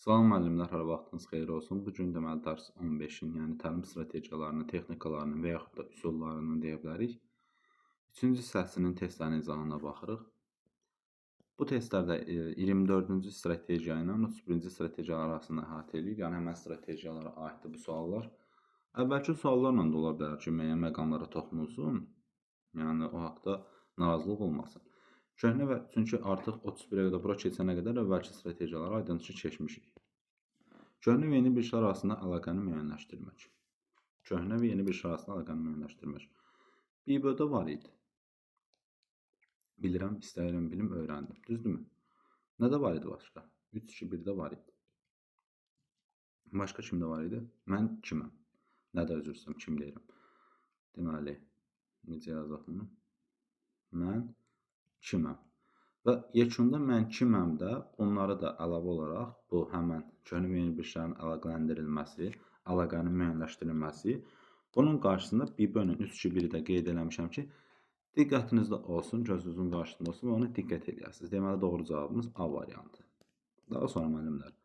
Salam müəllimlər, hər vaxtınız xeyir olsun. Bu gün deməli dərs 15-in, yəni təlim strategiyalarının, texnikalarının və yaxud da üsullarının deyə bilərik. 3-cü hissəsinin testlərinin izahına baxırıq. Bu testlərdə 24-cü strategiya ilə 31-ci strategiya arasında əhatə eləyir. Yəni həmən strategiyalara aiddir bu suallar. Əvvəlki suallarla da ola bilər ki, müəyyən məqamlara toxunulsun. Yəni o haqda narazılıq olmasın. Köhnə və çünki artıq 31-ə qədər bura keçənə qədər əvvəlki strategiyalara aydınlıqca keçmişik. Köhnə və yeni bir işlər arasında əlaqəni müəyyənləşdirmək. Köhnə və yeni bir işlər arasında əlaqəni müəyyənləşdirmək. BİBÖ-də var idi. Bilirəm, istəyirəm, bilim, öyrəndim. Düzdürmü? Nə də var idi başqa? 3, 2, 1-də var idi. Başqa kimdə var idi? Mən kiməm? Nə də üzr istəyirəm, kim deyirəm. Deməli, necə yazaq bunu? Mən kiməm? Və yekunda mən kiməm də bunları da əlavə olaraq bu həmən köhnə və yeni biliklərin əlaqələndirilməsi, əlaqənin müəyyənləşdirilməsi, bunun qarşısında BİBÖ-nün 3-2-1-i də qeyd eləmişəm ki, diqqətinizdə olsun, gözünüzün qarşısında olsun və ona diqqət eləyəsiniz. Deməli, doğru cavabımız A variantı. Daha sonra müəllimlər,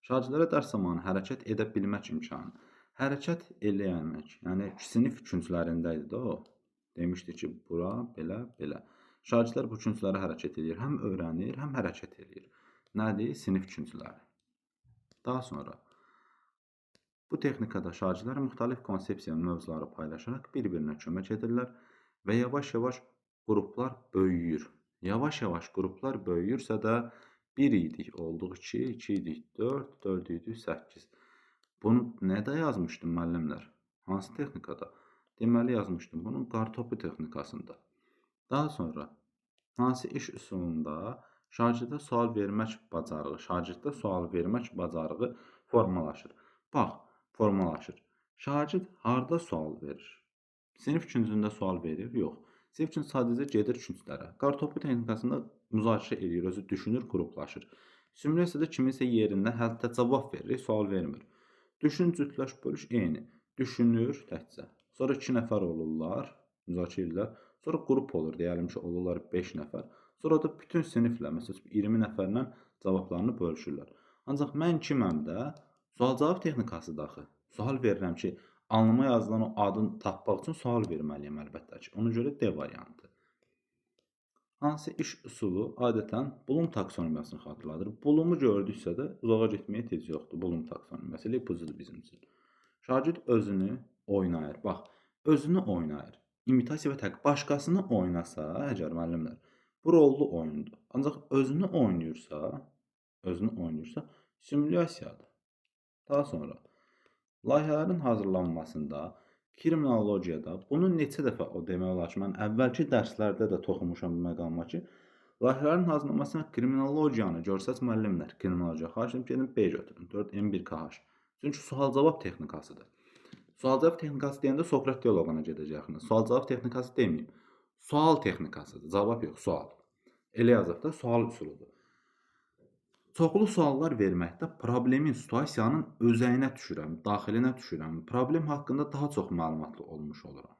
şagirdlərə dərs zamanı hərəkət edə bilmək imkanı. Hərəkət eləyəmək, yəni sinif künclərində idi də o. Demişdi ki, bura, belə, belə. Şagirdlər bu künclərə hərəkət edir. Həm öyrənir, həm hərəkət edir. Nədir? Sinif küncləri. Daha sonra bu texnikada şagirdlər müxtəlif konsepsiya mövzuları paylaşaraq bir-birinə kömək edirlər və yavaş-yavaş qruplar böyüyür. Yavaş-yavaş qruplar böyüyürsə də 1 idik olduq 2, 2 idik 4, 4 idik 8. Bunu nədə yazmışdım müəllimlər? Hansı texnikada? Deməli yazmışdım bunun qartopu texnikasında. Daha sonra hansı iş üsulunda şagirdə sual vermək bacarığı, şagirddə sual vermək bacarığı formalaşır. Bax, formalaşır. Şagird harda sual verir? Sinif küncündə sual verir? Yox. Sinif küncü sadəcə gedir künclərə. Qartopu texnikasında müzakirə eləyir, özü düşünür, qruplaşır. Simulyasiyada kiminsə yerində hətta cavab verir, sual vermir. Düşün, cütləş, bölüş eyni. Düşünür təkcə. Sonra 2 nəfər olurlar, müzakirə edirlər. Sonra qrup olur, deyəlim ki, olurlar 5 nəfər. Sonra da bütün siniflə, məsələn, 20 nəfərlə cavablarını bölüşürlər. Ancaq mən kiməm də sual-cavab texnikasıdır axı. Sual verirəm ki, alnıma yazılan o adını tapmaq üçün sual verməliyəm əlbəttə ki. Ona görə D variantı. Hansı iş üsulu adətən Blum taksonomiyasını xatırladır? Blumu gördüksə də uzağa getməyə tez yoxdur. Blum taksonomiyası elə ipucudur bizim üçün. Şagird özünü oynayır. Bax, özünü oynayır. İmitasiya və təqlid. Başqasını oynasa, əgər müəllimlər, bu rollu oyundur. Ancaq özünü oynayırsa, simulyasiyadır. Daha sonra layihələrin hazırlanmasında, kriminologiyada bunu neçə dəfə o demək olar ki, mən əvvəlki dərslərdə də toxunmuşam bu məqama ki, layihələrin hazırlanmasına kriminologiyanı görsəz müəllimlər, kriminologiya xahiş edirəm, gedin B götürün, 4M1KH. Çünki sual-cavab texnikasıdır. Sual-cavab texnikası deyəndə Sokrat dialoquna gedəcək. Sual-cavab texnikası deməyim. Sual texnikasıdır. Cavab yox, sual. Elə yazaq da sual üsuludur. Çoxlu suallar verməkdə problemin, situasiyanın özəyinə düşürəm, daxilinə düşürəm. Problem haqqında daha çox məlumatlı olmuş oluram.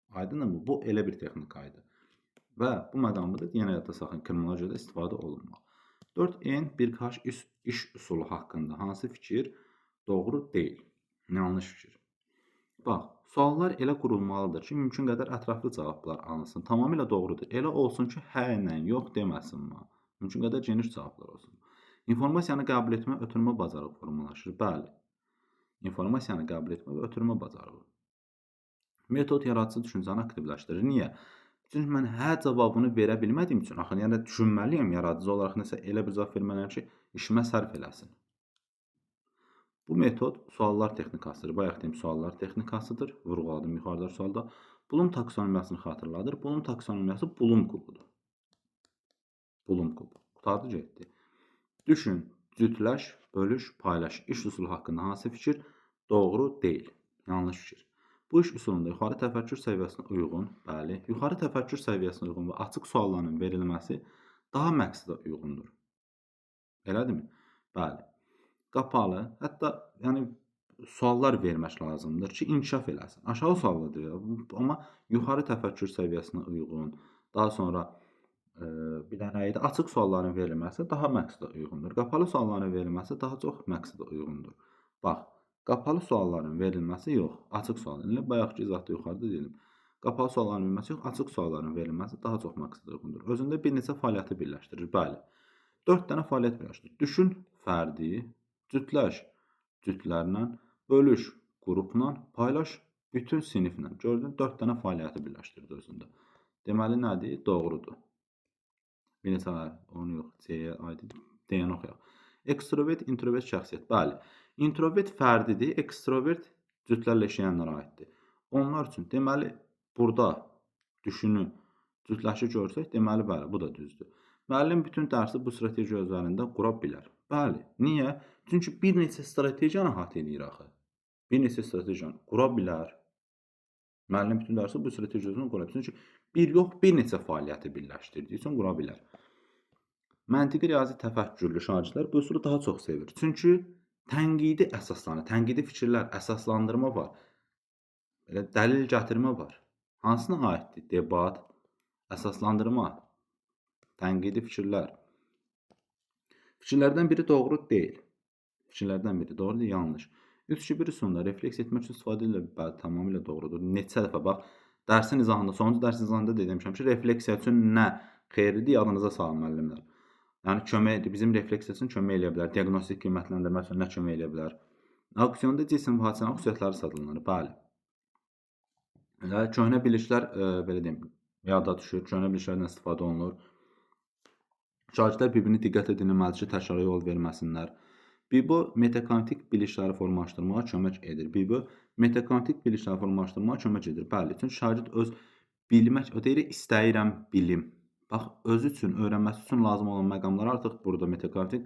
Aydınmı? Bu elə bir texnika idi. Və bu məqamı da yenə yadda saxlayın, kriminologiyada istifadə olunmaq. 4N 1KH iş üsulu haqqında hansı fikir doğru deyil? Yanlış fikir. Bax, suallar elə qurulmalıdır ki, mümkün qədər ətraflı cavablar alınsın. Tamamilə doğrudur. Elə olsun ki, hə ilə yox deməsin mənə. Mümkün qədər geniş cavablar olsun. İnformasiyanı qəbul etmə, ötürmə bacarığı formalaşır. Bəli. İnformasiyanı qəbul etmə və ötürmə bacarığı. Metod yaradıcı düşüncəni aktivləşdirir. Niyə? Çünki mən hə cavabını verə bilmədiyim üçün, axı, yəni düşünməliyəm, yaradıcı olaraq nəsə elə bir cavab verməliyəm ki, işimə sərf eləsin. Bu metod suallar texnikasıdır. Bayaq deyim, suallar texnikasıdır. Vurğuladım yuxarıda sualda. Blum taksonomiyasını xatırladır. Blum taksonomiyası Blum kubudur. Blum kubu. Qurtardı, getdi. Düşün, cütləş, bölüş, paylaş. İş üsulu haqqında hansı fikir doğru deyil? Yanlış fikir. Bu iş üsulunda yuxarı təfəkkür səviyyəsinə uyğun, bəli, yuxarı təfəkkür səviyyəsinə uyğun və açıq sualların verilməsi daha məqsədə uyğundur. Elədimi? Bəli. Qapalı, hətta yəni suallar vermək lazımdır ki, inkişaf eləsin. Aşağı suallardır, amma yuxarı təfəkkür səviyyəsinə uyğun, daha sonra Bir dənə idi. Açıq sualların verilməsi daha məqsədə uyğundur. Qapalı sualların verilməsi daha çox məqsədə uyğundur. Bax, qapalı sualların verilməsi yox, açıq sual. İndi bayaqki izahatda yuxarıda dedim. Qapalı sualların verilməsi yox, açıq sualların verilməsi daha çox məqsədə uyğundur. Özündə bir neçə fəaliyyəti birləşdirir. Bəli. 4 dənə fəaliyyət birləşdirir. Düşün fərdi, cütləş cütlərlə, bölüş qrupla, paylaş bütün siniflə. Gördün, 4 dənə fəaliyyəti birləşdirdi özündə. Deməli nədir? Doğrudur. Bir neçə onu yox, C-yə aid D-ni oxuyaq. Ekstrovert, introvert şəxsiyyət. Bəli. İntrovert fərdidir, ekstrovert cütlərlə işləyənlərə aiddir. Onlar üçün, deməli, burada düşünü, cütləşi görsək, deməli, bəli, bu da düzdür. Müəllim bütün dərsi bu strategiya üzərində qura bilər. Bəli. Niyə? Çünki bir neçə strategiyanı əhatə eləyir axı. Bir neçə strategiyanı qura bilər. Müəllim bütün dərsi bu strategiya üzərində qura bilər. Çünki bir yox, bir neçə fəaliyyəti birləşdirdiyi üçün qura bilər. Məntiqi riyazi təfəkkürlü şagirdlər bu üsulu daha çox sevir. Çünki tənqidi əsaslanır, tənqidi fikirlər, əsaslandırma var. Belə dəlil gətirmə var. Hansına aiddir? Debat, əsaslandırma, tənqidi fikirlər. Fikirlərdən biri doğru deyil. Fikirlərdən biri doğru deyil, yanlış. 3-2-1 üsulunda refleks etmək üçün istifadə edilir. Bəli, tamamilə doğrudur. Neçə dəfə bax, dərsin izahında, sonuncu dərsin izahında demişəm ki, refleksiya üçün nə xeyirlidir, yadınıza salın müəllimlər. Yəni kömək, bizim refleksiya üçün kömək eləyə bilər, diaqnostik qiymətləndirmə üçün nə kömək eləyə bilər. Auksionda cisim və hadisənin xüsusiyyətləri satılanır. Bəli. Və köhnə biliklər, belə deyim, yada düşür, köhnə biliklərdən istifadə olunur. Şagirdlər bir-birini diqqətlə dinləməlidir ki, təkrara yol verməsinlər. Bibo metakognitiv bilikləri formalaşdırmağa kömək edir. Bibo metakognitiv bilikləri formalaşdırmağa kömək edir. Bəli, çünki şagird öz bilmək, o deyir, istəyirəm bilim. Bax, özü üçün, öyrənməsi üçün lazım olan məqamlar artıq burada metakognitiv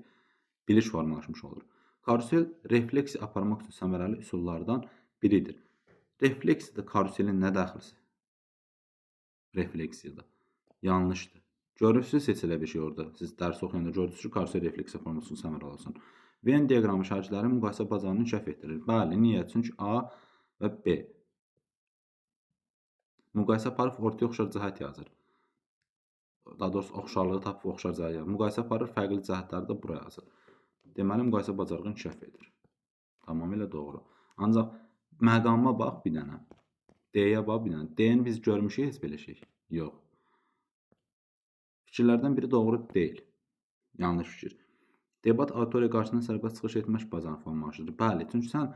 bilik formalaşmış olur. Karusel refleksiya aparmaq üçün səmərəli üsullardan biridir. Refleksiyada karuselin nə dəxlisi? Refleksiyada. Yanlışdır. Görürsünüz heç elə bir şey orada. Siz dərs oxuyanda görürsünüz ki, karusel refleksiya aparmaq üçün səmərəli olsun. Venn diaqramı şagirdlərin müqayisə bacarığını inkişaf etdirir. Bəli, niyə? Çünki A və B. Müqayisə aparıb ortaya oxşar cəhət yazır. Daha doğrusu, oxşarlığı tapıb oxşar cəhət yazır. Müqayisə aparır, fərqli cəhətləri də buraya yazır. Deməli, müqayisə bacarığı inkişaf edir. Tamamilə doğru. Ancaq məqama bax bir dənə. D-yə bax bir dənə. D-ni biz görmüşük heç belə şey. Yox. Fikirlərdən biri doğru deyil. Yanlış fikir. Debat auditoriya qarşısında sərbəst çıxış etmək bacarığı formalaşdırır. Bəli, çünki sən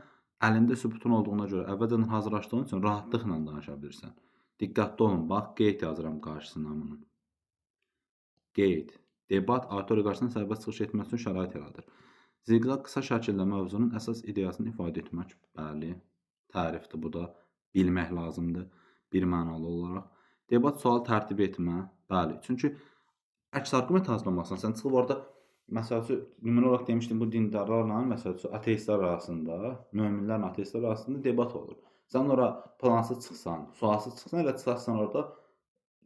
əlində sübutun olduğuna görə əvvəlcədən hazırlaşdığın üçün rahatlıqla danışa bilirsən. Diqqətli olun, bax, qeyd yazıram qarşısına bunun. Qeyd. Debat auditoriya qarşısında sərbəst çıxış etmək üçün şərait yaradır. Ziqzaq qısa şəkildə mövzunun əsas ideyasını ifadə etmək. Bəli, tərifdir bu da. Bilmək lazımdır, bir mənalı olaraq. Debat sual tərtib etmə. Bəli, çünki əks arqument hazırlamalısan. Sən çıxıb orada, məsəl üçün, nümunə olaraq demişdim, bu dindarlarla, məsəl üçün, ateistlər arasında, möminlərlə ateistlər arasında debat olur. Sən ora plansız çıxsan, sualsız çıxsan, elə çıxarsan orada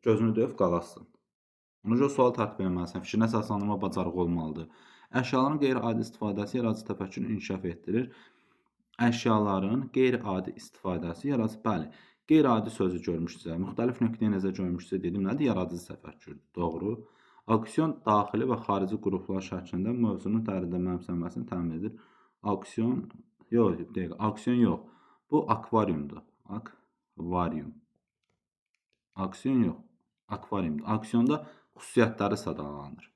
gözünü döyüb qalasın. Ona görə sual tərtib etməlisən, fikrinə əsaslandırma bacarığı olmalıdır. Əşyaların qeyri-adi istifadəsi yaradıcı təfəkkürünü inkişaf etdirir. Əşyaların qeyri-adi istifadəsi yaradıcı, bəli, qeyri-adi sözü görmüşsünüz, müxtəlif nöqteyi nəzər görmüşsünüz, dedim, nədir? Yaradıcı təfəkkürdür. Doğru. Auksion daxili və xarici qruplar şəklində mövzunun dərində mənimsənməsini təmin edir. Auksion, yox, dəqiq, auksion yox. Bu akvariumdur. Akvarium. Auksion yox, akvariumdur. Auksionda xüsusiyyətləri sadalanır.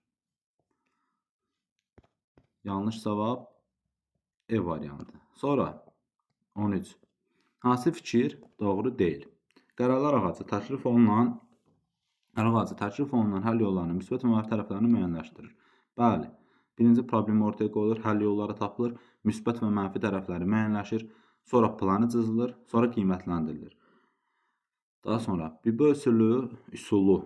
Yanlış cavab E variantı. Sonra 13. Hansı fikir doğru deyil? Qərarlar ağacı təklif olunan həll yollarının müsbət və mənfi tərəflərini müəyyənləşdirir. Bəli, birinci problemi ortaya qoyulur, həll yolları tapılır, müsbət və mənfi tərəfləri müəyyənləşir, sonra planı cızılır, sonra qiymətləndirilir. Daha sonra Bibo üsulu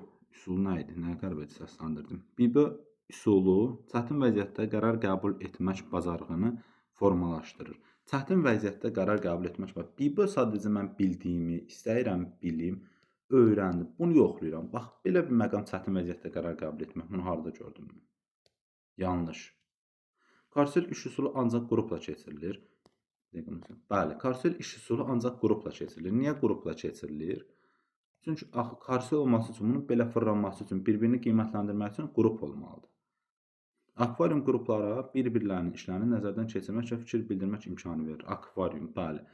nə idi? Nə qəribə səsləndirdim. Bibo üsulu çətin vəziyyətdə qərar qəbul etmək bacarığını formalaşdırır. Çətin vəziyyətdə qərar qəbul etmək bacarığı. Bibo sadəcə mən bildiyimi istəyirəm, bilim, öyrəndim. Bunu yoxlayıram. Bax, belə bir məqam çətin vəziyyətdə qərar qəbul etmək. Bunu harada gördüm mən? Yanlış. Karusel iş üsulu ancaq qrupla keçirilir. Bəli, karusel iş üsulu ancaq qrupla keçirilir. Niyə qrupla keçirilir? Çünki axı karusel olması üçün, bunun belə fırlanması üçün, bir-birini qiymətləndirmək üçün qrup olmalıdır. Akvarium qruplara bir-birlərinin işlərini nəzərdən keçirmək və fikir bildirmək imkanı verir. Akvarium, bəli.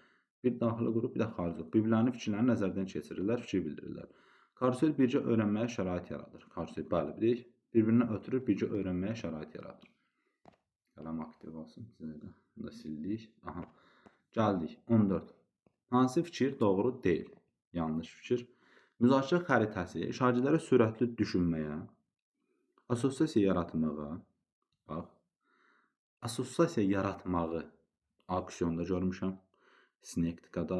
Bir daxili qrup, bir də xarici qrup. Bir-birlərinin fikirlərini nəzərdən keçirirlər, fikir bildirirlər. Karusel bircə öyrənməyə şərait yaradır. Karusel, bəli, bilirik. Bir-birinə ötürür, bircə öyrənməyə şərait yaradır. Qələm aktiv olsun. Bunu da sildik. Aha. Gəldik. 14. Hansı fikir doğru deyil? Yanlış fikir. Müzakirə xəritəsi şagirdlərə sürətli düşünməyə, assosiasiya yaratmağa, bax, assosiasiya yaratmağı auksionda görmüşəm, sinektikada,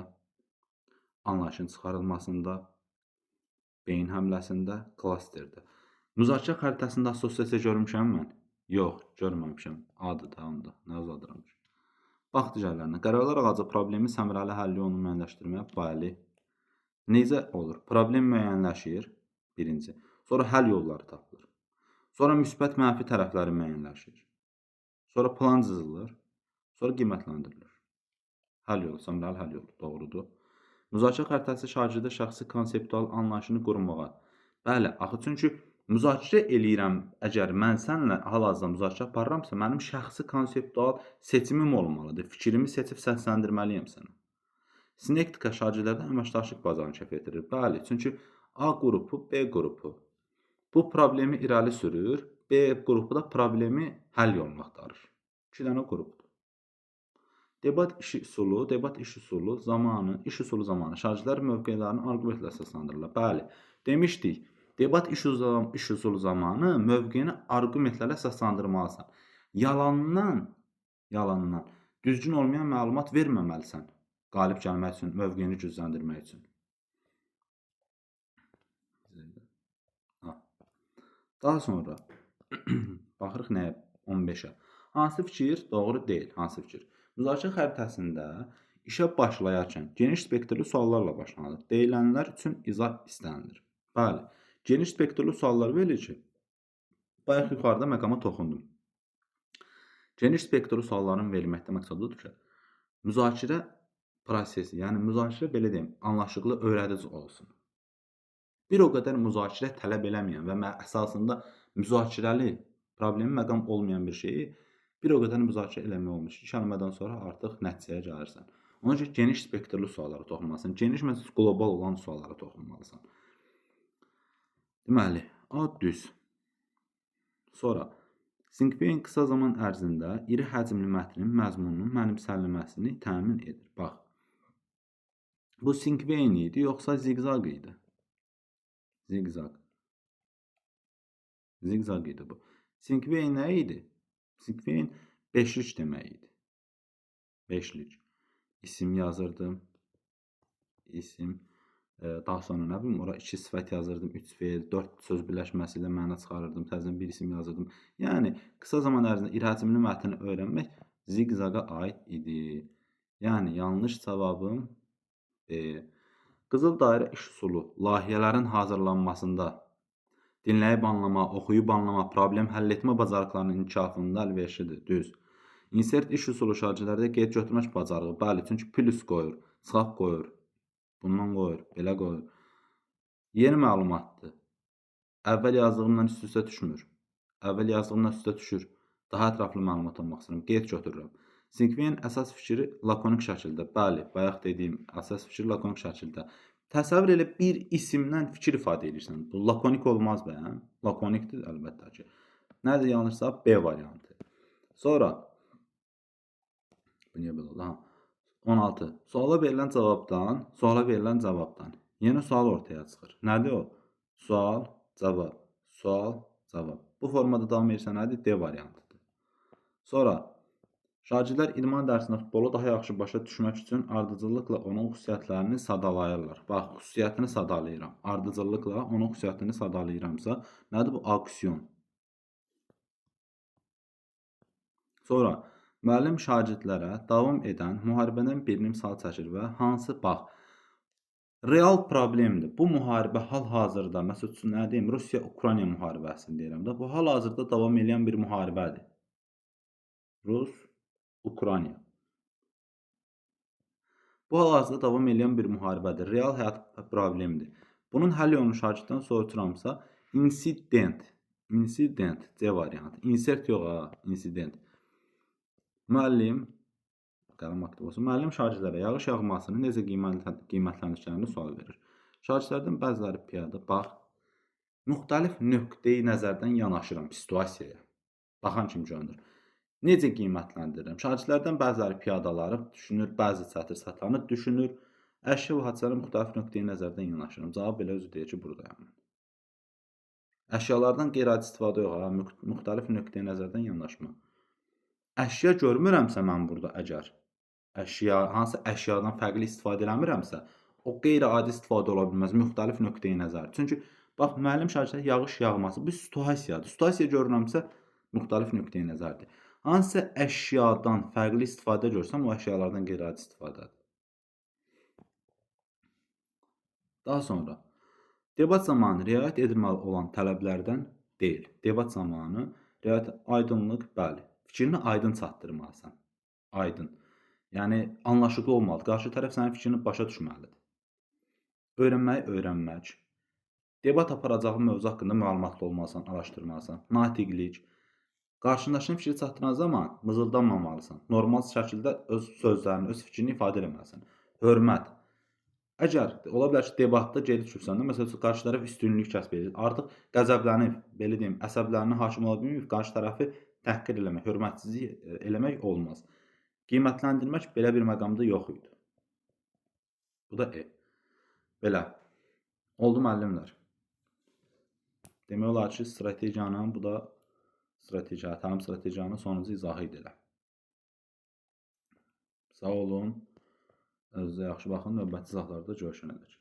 anlayışın çıxarılmasında, beyin həmləsində, klasterdə. Müzakirə xəritəsində assosiasiya görmüşəm mən? Yox, görməmişəm. Adı da onda, nə uzadıram ki. Bax digərlərinə. Qərarlar ağacı problemi səmərəli həlli onu müəyyənləşdirməyə, bəli. Necə olur? Problem müəyyənləşir, birinci. Sonra həll yolları tapılır. Sonra müsbət mənfi tərəfləri müəyyənləşir. Sonra plan cızılır. Sonra qiymətləndirilir. Həll yolu, səmərəli həll yolu, doğrudur. Müzakirə xəritəsi şagirdə şəxsi konseptual anlayışını qurmağa. Bəli, axı çünki müzakirə eləyirəm, əgər mən səninlə hal-hazırda müzakirə aparıramsa, mənim şəxsi konseptual seçimim olmalıdır. Fikrimi seçib səsləndirməliyəm sənə. Sinektika şagirdlərdə əməkdaşlıq bacarığını inkişaf etdirir. Bəli, çünki A qrupu, B qrupu bu problemi irəli sürür, B qrupu da problemi həll yolunu axtarır. İki dənə qrupdur. Debat işi usulu zamanı, iş usulu zamanı şagirdlər mövqelərini arqumentlə əsaslandırırlar. Bəli, demişdik, debat iş usulu zamanı mövqeyini arqumentlərlə əsaslandırmalısan. Yalandan, düzgün olmayan məlumat verməməlisən. Qalib gəlmək üçün, mövqeyini gücləndirmək üçün. Daha sonra baxırıq nəyə? 15-ə. Hansı fikir doğru deyil? Hansı fikir? Müzakirə xəritəsində işə başlayarkən geniş spektrli suallarla başlanılır. Deyilənlər üçün izah istənilir. Bəli, geniş spektrli suallar verilir ki, bayaq yuxarıda məqama toxundum. Geniş spektrli sualların verilməkdə məqsəd odur ki, müzakirə prosesi, yəni müzakirə belə deyim, anlaşıqlı, öyrədici olsun. Bir o qədər müzakirə tələb eləməyən və əsasında müzakirəli, problemi məqam olmayan bir şeyi bir o qədər müzakirə eləmək olmuş. İki kəlmədən sonra artıq nəticəyə gəlirsən. Ona görə geniş spektrli suallara toxunmalısan. Geniş, məsələn, qlobal olan suallara toxunmalısan. Deməli, A düz. Sonra, Sinkveyn qısa zaman ərzində iri həcmli mətnin məzmununun mənimsənilməsini təmin edir. Bax, bu Sinkveyn idi, yoxsa ziqzaq idi? Ziqzaq. Ziqzaq idi bu. Sinkveyn nə idi? Sinkveyn beşlik demək idi. Beşlik. İsim yazırdım. İsim. Daha sonra nə bilim, ora 2 sifət yazırdım, 3 feil, 4 söz birləşməsi ilə məna çıxarırdım, təzədən bir isim yazırdım. Yəni, qısa zaman ərzində iri həcmli mətni öyrənmək ziqzaqa aid idi. Yəni, yanlış cavabım B. Qızıl dairə iş üsulu layihələrin hazırlanmasında dinləyib anlama, oxuyub anlama, problem həll etmə bacarıqlarının inkişafında əlverişlidir. Düz. Insert iş üsulu şagirdlərdə qeyd götürmək bacarığı. Bəli, çünki plus qoyur, çıxaq qoyur, bundan qoyur, belə qoyur. Yeni məlumatdır. Əvvəl yazdığımdan üst-üstə düşmür. Əvvəl yazdığımdan üst-üstə düşür. Daha ətraflı məlumat almaq istəyirəm. Qeyd götürürəm. Sinkveyn əsas fikri lakonik şəkildə. Bəli, bayaq dediyim əsas fikri lakonik şəkildə. Təsəvvür elə bir isimdən fikir ifadə edirsən. Bu lakonik olmaz bəyəm. Lakonikdir əlbəttə ki. Nədir yanlışsa? B variantı. Sonra bu niyə belə oldu? Ha. 16. Suala verilən cavabdan yeni sual ortaya çıxır. Nədir o? Sual, cavab, sual, cavab. Bu formada davam edirsə nədir? D variantıdır. Sonra şagirdlər idman dərsində futbolu daha yaxşı başa düşmək üçün ardıcıllıqla onun xüsusiyyətlərini sadalayırlar. Bax, xüsusiyyətini sadalayıram. Ardıcıllıqla onun xüsusiyyətini sadalayıramsa, nədir bu? Aksiyon. Sonra müəllim şagirdlərə davam edən müharibədən birini misal çəkir və hansı, bax, real problemdir. Bu müharibə hal-hazırda, məsəl üçün, nə deyim, Rusiya-Ukrayna müharibəsini deyirəm də, bu hal-hazırda davam edən bir müharibədir. Rus-Ukrayna. Bu hal-hazırda davam edən bir müharibədir. Real həyat problemdir. Bunun həll yolunu şagirddən soruşuramsa, insident, insident, C variantı. Insert yox ha, insident. Müəllim, qələm aktiv olsun, müəllim şagirdlərə yağış yağmasını necə qiymətləndirdiklərini sual verir. Şagirdlərdən bəziləri piyada, bax, müxtəlif nöqteyi nəzərdən yanaşıram situasiyaya. Baxan kimi görünür. Necə qiymətləndirirəm? Şagirdlərdən bəziləri piyadaları düşünür, bəzi çətir satanı düşünür. Əşya və hadisələrə müxtəlif nöqteyi nəzərdən yanaşıram. Cavab belə özü deyir ki, buradayam mən. Əşyalardan qeyri-adi istifadə yox, ha, müxtəlif nöqteyi nəzərdən yanaşma. Əşya görmürəmsə mən burada əgər, əşya, hansı əşyadan fərqli istifadə eləmirəmsə, o qeyri-adi istifadə ola bilməz, müxtəlif nöqteyi nəzər. Çünki, bax, müəllim şagirdlər yağış yağması bir situasiyadır. Situasiya görürəmsə, müxtəlif nöqteyi nəzərdir. Hansısa əşyadan fərqli istifadə görsəm, o əşyalardan qeyri-adi istifadədir. Daha sonra, debat zamanı riayət edilməli olan tələblərdən deyil. Debat zamanı riayət aydınlıq, bəli. Fikrini aydın çatdırmalısan. Aydın. Yəni, anlaşıqlı olmalıdır. Qarşı tərəf sənin fikrini başa düşməlidir. Öyrənməyi öyrənmək. Debat aparacağın mövzu haqqında məlumatlı olmalısan, araşdırmalısan. Natiqlik. Qarşındakının fikri çatdıran zaman mızıldanmamalısan. Normal şəkildə öz sözlərini, öz fikrini ifadə eləməlisən. Hörmət. Əgər ola bilər ki, debatda geri düşürsən də, məsəl üçün, qarşı tərəf üstünlük kəsb edir. Artıq qəzəblənib, belə deyim, əsəblərinə hakim ola bilməyib, qarşı tərəfi təhqir eləmək, hörmətsizlik eləmək olmaz. Qiymətləndirmək belə bir məqamda yox idi. Bu da E. Belə. Oldu müəllimlər. Demək olar ki, strategiyanın, bu da strategiya, təlim strategiyanın sonuncu izahı idi elə. Sağ olun. Özünüzə yaxşı baxın. Növbəti izahlarda görüşənədək.